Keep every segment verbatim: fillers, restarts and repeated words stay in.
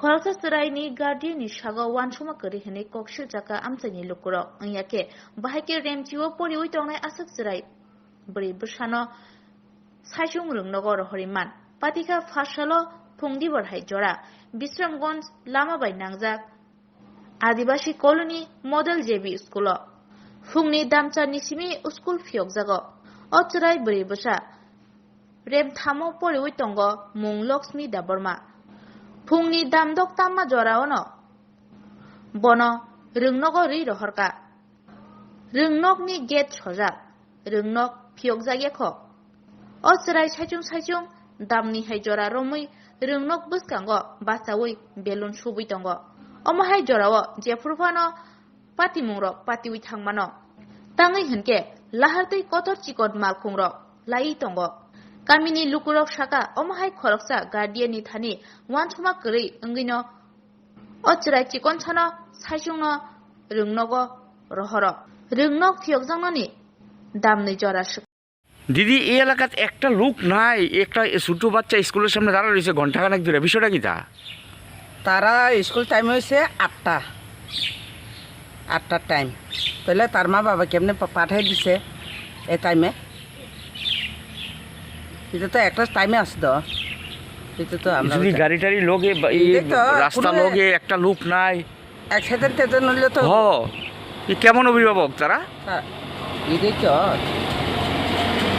Khoroksa chwraini guardian ni sago uansukma kwrwi hwnwi kok siljakha amchaini lukurok. Wngya khe, bahai khe Remchio poriwi tongnai aswk chwrai bwrwi bwsano saichung rwngnogo rohorwi man. Patikha phasalo phungdibor hai jora Bisramganj lama bai nangjak Adibasi Colony Model J B School o phungni damcharni simi school phiyokjago. O chwrai bwrwi bwsa Remthamo poriwi tongo mung Laxmi Debbarma. Phungni damdok tamma joraono bono rwngnogo rwi rohorkha. Rwngnokni gate sojak, rwngnok phiyokjakya kho. O chwrai saichung saichung damni hai jora romwi rwngnok bwskango bachaui belun subui tongo. Omo hai jorao jephuru phano patimungrok patiui thangmano. Tangwi hwnkhe lahar tei kotor chikon malkhungrok laiwi tongo. Kamini lukurok sakha, omo hai khoroksa guardian ni thani uansukma kwrwi wngwino o chwrai chikonsano saichungno rwngnogo rohoro. Rwngnok phiyokjaknani damni jora swk. দিদি, এই এলাকাত একটা লোক নাই, একটা ছোট বাচ্চা স্কুলের সামনে দাঁড়া রয়েছে ঘন্টাখানেক ধরে, বিষয়টা কি তা? তারা স্কুল টাইম হয়েছে আটটা, আটটার টাইম। তাহলে তার মা বাবা কেমনে পা-, পাঠিয়ে দিছে এ টাইমে? এটা তো একটা টাইমে আসতো, এটা তো আমরা যদি বুঝি। গাড়ি টাড়ি লোকে বা-, এই এটাই তো রাস্তা কোনো লোকে একটা লোক নাই। অ্যাক্সিডেন্ট ট্যাক্সিডেন্ট হইলে তো হ, এ কেমন অভিভাবক তারা? হ্যাঁ, এটাই তো।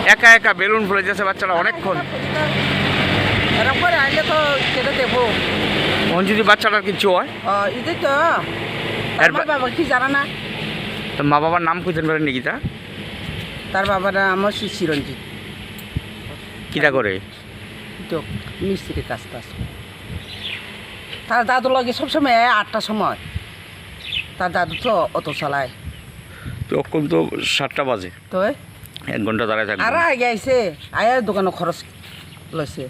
একা একা বেলুন ফুলে যাচ্ছে বাচ্চারা অনেকক্ষণ। এরকম করে আইলে তো কেটে দেবো। অন যদি বাচ্চাটার কিছু হয়? ও, এটাই তো। এর আমার বা- বাবা কি জানে না? তো মা বাবার নাম কইতেন পারেন নাকি তা? তার বাবার নাম হচ্ছে চিরঞ্জিত। কিটা করে? তো মিস্ত্রি কাজ টাজ করে। তার দাদু লাগে সবসময় আয় আটটার সময়। তার দাদু তো অটো চালায়। তো এখন তো সাতটা বাজে। তো? এক ঘন্টা দাঁড়ায় থাকবো। আর আগে আইছে, আয়া দোকানো খরচ লইছে।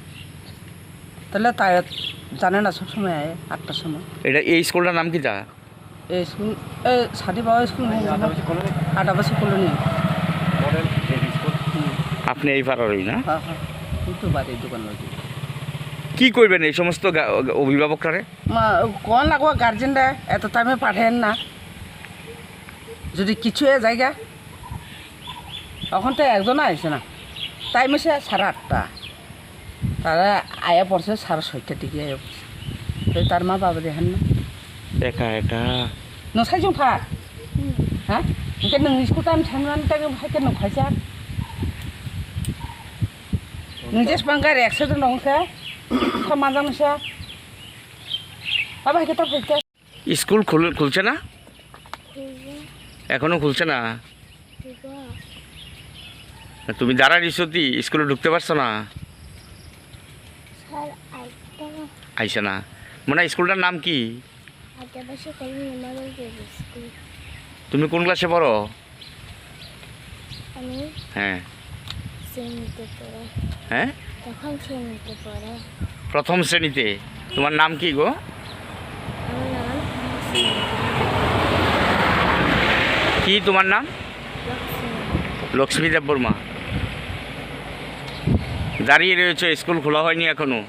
তাহলে তাই জানে না সবসময় আয় আটটার সময়। এটা, এই স্কুলটার নাম কি তা? এই স্কুল, এই সাথী বাবা স্কুল, আটাবাসী কলোনি। Model JB school. হুম। আপনি এই পাড়ারই না? হ্যাঁ, হ্যাঁ। এই তো বাড়ির দোকান রয়েছে। কি করবেন এই সমস্ত গা-, অভিভাবকরা? মা, কোন লাগবো গার্জেনরা এত টাইমে পাঠায়েন না? যদি কিছু এ জায়গা, এখন তো একজন আইছে না। টাইম হচ্ছে সাড়ে আটটা। তারা আয়া পড়ছে সাড়ে ছয়টার দিকে আয়া পড়ছে। তো তার মা বাবা দেখেন না। একা একা। নসাই জং ফা? হ্যাঁ? একে নং স্কুল টাইম সামনে টাইম হাইকে নং খাইছা? নিজে পাঙ্গার একসাথে নংসা। সমাজ নংসা। বাবা, একে তো হইতে। স্কুল খুল-, খুলছে না? খুলবে। এখনো খুলছে না? খুলবে। তুমি দাঁড়া রইছো তি, স্কুলে ঢুকতে পারছো না? স্যার, আইতে না। আইছে না। মনে হয় স্কুলটার নাম কি? আদিবাসী কলোনি মডেল জেবি স্কুল। তুমি কোন ক্লাসে পড়ো? আমি হ্যাঁ। শ্রেণীতে পড়ে। হ্যাঁ? প্রথম শ্রেণীতে পড়ে। প্রথম শ্রেণীতে। তোমার নাম কি গো? আমার নাম শ্রেণী। কি তোমার নাম? লক্ষ্মী। লক্ষ্মী দেববর্মা। দাঁড়িয়ে রয়েছে, স্কুল খোলা হয়নি এখনো।